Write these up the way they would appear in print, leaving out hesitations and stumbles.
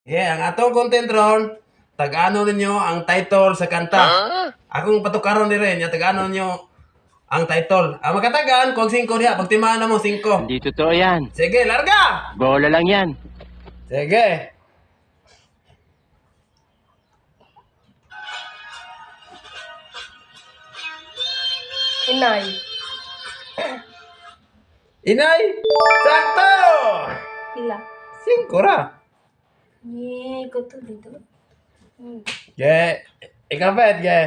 Yeah, ang atong content ron, tag-ano ninyo ang title sa kanta. Akong patukaron ni rin, ya tag-ano ninyo ang title. Ang makatagaan, kung 5 diha, pagtimaan na mo 5. Hindi totoo yan. Sige, larga! Bola lang yan. Sige. Inay. Inay! Sakto! Pila. 5 ra. Ni ko to dito. Ge, ikaw pet, ge.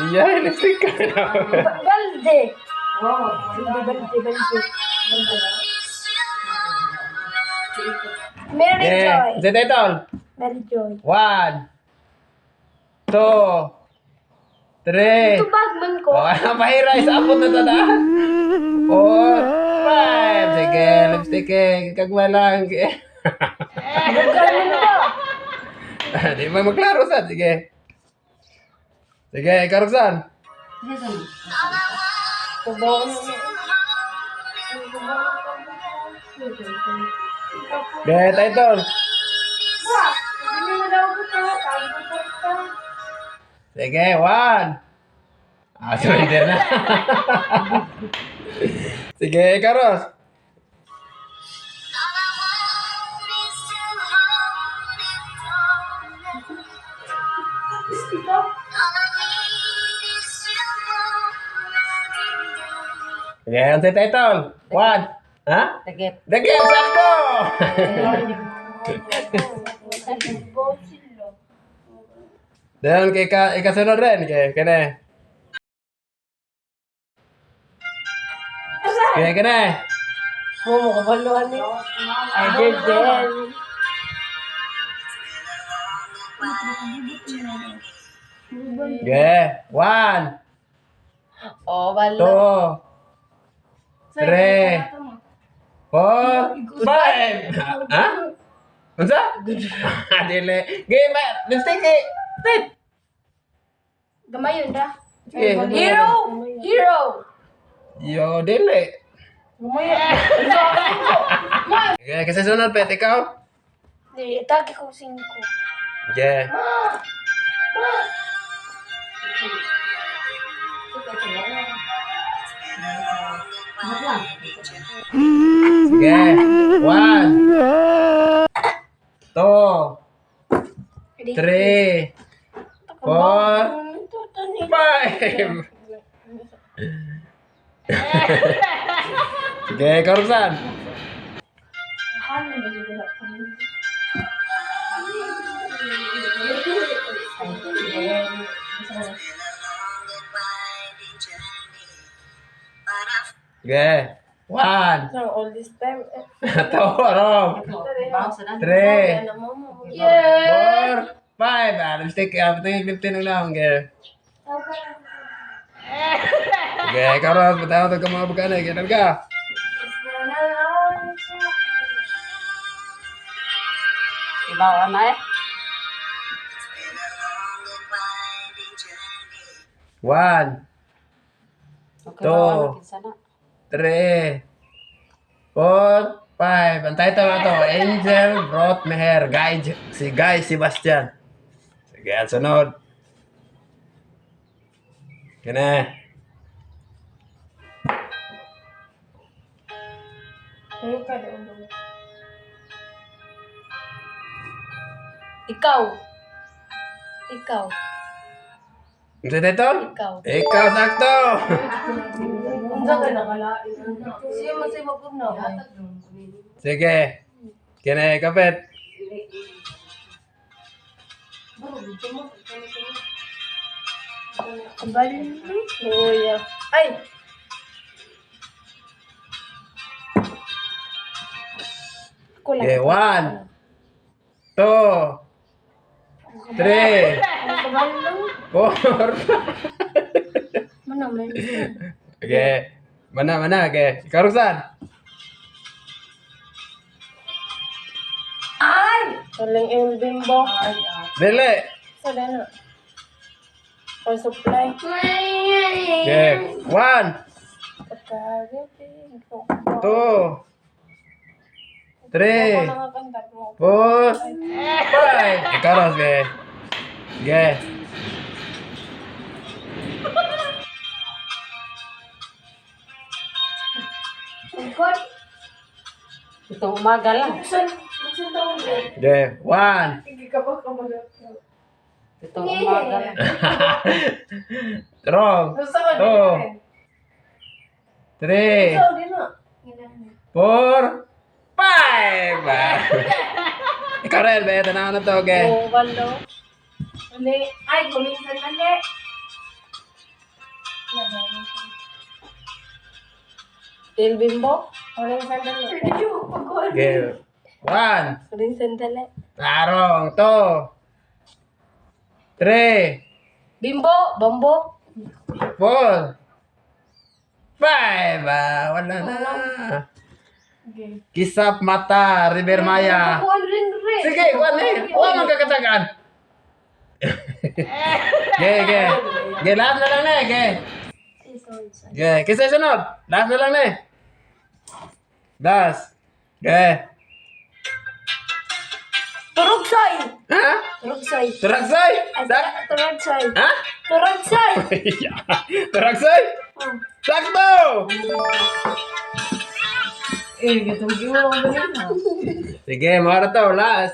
Iya, lipstick ka na. Balde. Wow. Balde, balde, balde. Mary Ge, Joy. sa title. Mary Joy. 1, 2, 3. Ito bag man ko. Oh, pahira, isa abot na tadaan. 4, 5. Sige, lipstick eh. Kagma lang. Ganun ba? Di ba maglaro sa? Sige. Sige, ikaw, Roxanne. Ge, title. Sige, 1. Ah, surrender na. Sige, ikaw, Ros. Sige, ang title. 1. Ha? Dagit. The Gift, sakto! Dayon kay ka ikasunod rin kay kene. Kay kene. Mo mo kabaluan ni. Ay, del. Ge, 1, Oh, wala. 2, 3, 4, 5. Ha? Unsa? Dili. Ge, ma, lipstick eh. Pit. Gamayon ra. Sige. Hero! Hero! Yo, dili. Ge, kasi sunod pet ikaw. Di, tagi ko singko. Ge. Sige. 1, 2, 3, 4, 5. Sige, ikaw, Roxanne. Sige. 1, So, all this time. 2, wrong. 3, Yeah! 4, 5. Ah, lipstick. Ah, tingin, lipstick na lang. Sige. Sige, ikaw, Ros. Patawag ka mga bukana. Kailan ka? Ibaw na eh. 1, Okay, Two. bawa na kinsa na. 3, 4, 5. Ang title na to, Angel Brought Me Here. Guy, si Guy Sebastian. Sige, ang sunod. Kene. Ikaw. Ikaw. Ang title? Ikaw. Ikaw, sakto! Siya man siya magpugnaw. Sige. Kene, kapit. Kabal. Luya. Ay! Ako lang. Okay, 1, 2, 3, Kabal lang. 4. Mana man. Okay. Mana, mana, okay. Ikaw, Roxanne. Ay! Saling yung bimbo. Dili. Sa na. For supply. Okay. 1, 2, Three, Ako lang ang kanta mo. four, five. Ikaw, Ros, ge. Ge. Itong umaga lang. Saan? Saan tawag yun? Ge. One. Hindi ka ba kabagat? Itong umaga lang. Wrong. Gusto ko Two. din. Three, Gusto ko din ah. four, five. Ikaw rin, be. Tanaw na to, ge. Oh, walo. Mali. Ay, kuminsan mali. El Bimbo. Huling sandali. Ge. One. Huling sandali. Tarong. Two. Three. Bimbo, Bombo. Four. Five. Ah, wala na. Okay. Kisap mata, River Maya. Kuan rin rin. Sige, kuan eh. Kuan ang kakatagan. Ge, ge. Ge, lahat na lang na eh, ge. Ge, kisa sunod. Lahat na lang na eh. Last. Ge. Turugsoy! Ha? Turugsoy. Turagsay? Sak? Turugsoy. Ha? Turugsoy! Turagsay? Sakto! Eh, gitong giwa ko ba Sige, mga to, last.